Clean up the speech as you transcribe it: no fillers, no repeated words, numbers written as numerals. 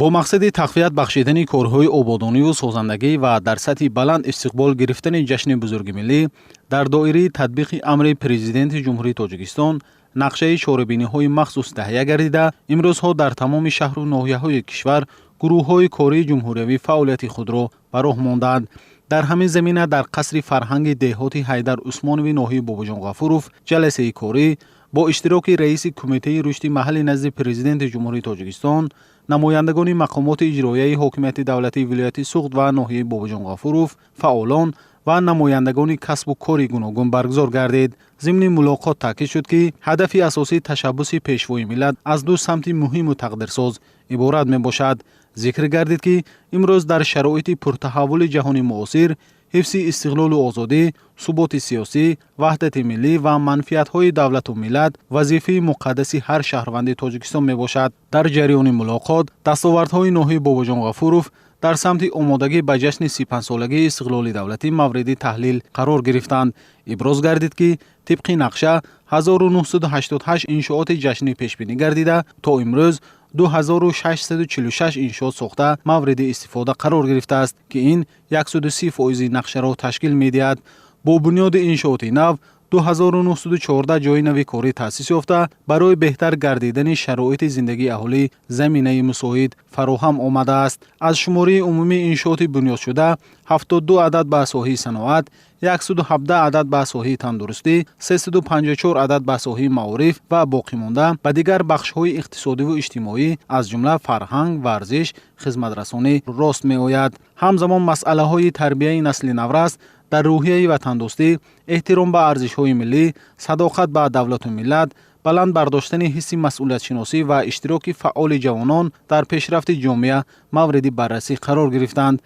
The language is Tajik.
Бо мақсади тақвият бахшидани корҳои ободониву созандагӣ ва дар сатҳи баланд истиқбол гирифтани ҷашни бузурги миллӣ, дар доираи татбиқи амри Президенти Ҷумҳурии Тоҷикистон нақшаи чорабиниҳои махсус таҳия гардида, имрӯзҳо дар тамоми шаҳру ноҳияҳои кишвар гурӯҳҳои кории ҷумҳуриявӣ фаъолияти худро ба роҳ мондаанд. Дар ҳамин замина дар қасри фарҳанги деҳоти Ҳайдар Усмонови ноҳияи Бобоҷон Ғафуров ҷаласаи корӣ бо иштироки раиси Кумитаи рушди маҳалли назди Президенти Ҷумҳурии Тоҷикистон, намояндагони мақомоти иҷроияи ҳокимияти давлатии вилояти Суғд ва ноҳияи Бобоҷон Ғафуров, фаъолон ва намояндагони касбу кори гуногун баргузор гардид. Зимни мулоқот таъкид шуд, ки ҳадафи асосии ташаббуси Пешвои миллат аз ду самти муҳиму тақдирсоз иборат мебошад. Зикр гардид, ки имрӯз дар шароити пуртаҳаввули ҷаҳони муосир ҳифзи истиқлолу озодӣ, суботи сиёсӣ, ваҳдати миллӣ ва манфиатҳои давлату миллат вазифаи муқаддаси ҳар шаҳрванди Тоҷикистон мебошад. Дар ҷараёни мулоқот дастовардҳои ноҳияи Бобоҷон Ғафуров дар самти омодагӣ ба ҷашни 35-солагии истиқлоли давлатӣ мавриди таҳлил қарор гирифтанд. Иброз гардид, ки тибқи нақша 1988 иншооти ҷашнӣ пешбинӣ гардида, то имрӯз 2646 иншоот сохта, мавриди истифода қарор гирифтааст, ки ин 130 фоизи нақшаро ташкил медиҳад. Бо бунёди иншооти нав 2914 ҷойи нави корӣ таъсис ёфта, барои беҳтар гардидани шароити зиндагии аҳолӣ заминаи мусоид фароҳам омадааст. Аз шумории умумии иншооти бунёдшуда 72 адад ба соҳаи саноат, 117 адад ба соҳаи тандурустӣ, 354 адад ба соҳаи маориф ва боқимонда ба дигар бахшҳои иқтисодиву иҷтимоӣ, аз ҷумла фарҳанг, варзиш, хизматрасонӣ рост меояд. Ҳамзамон масъалаҳои тарбияи насли наврас дар рӯҳияи ватандӯстӣ, эҳтиром ба арзишҳои миллӣ, садоқат ба давлату миллат, баланд бардоштани ҳисси масъулиятшиносӣ ва иштироки фаъоли ҷавонон дар пешрафти ҷомеа мавриди баррасӣ қарор гирифтанд.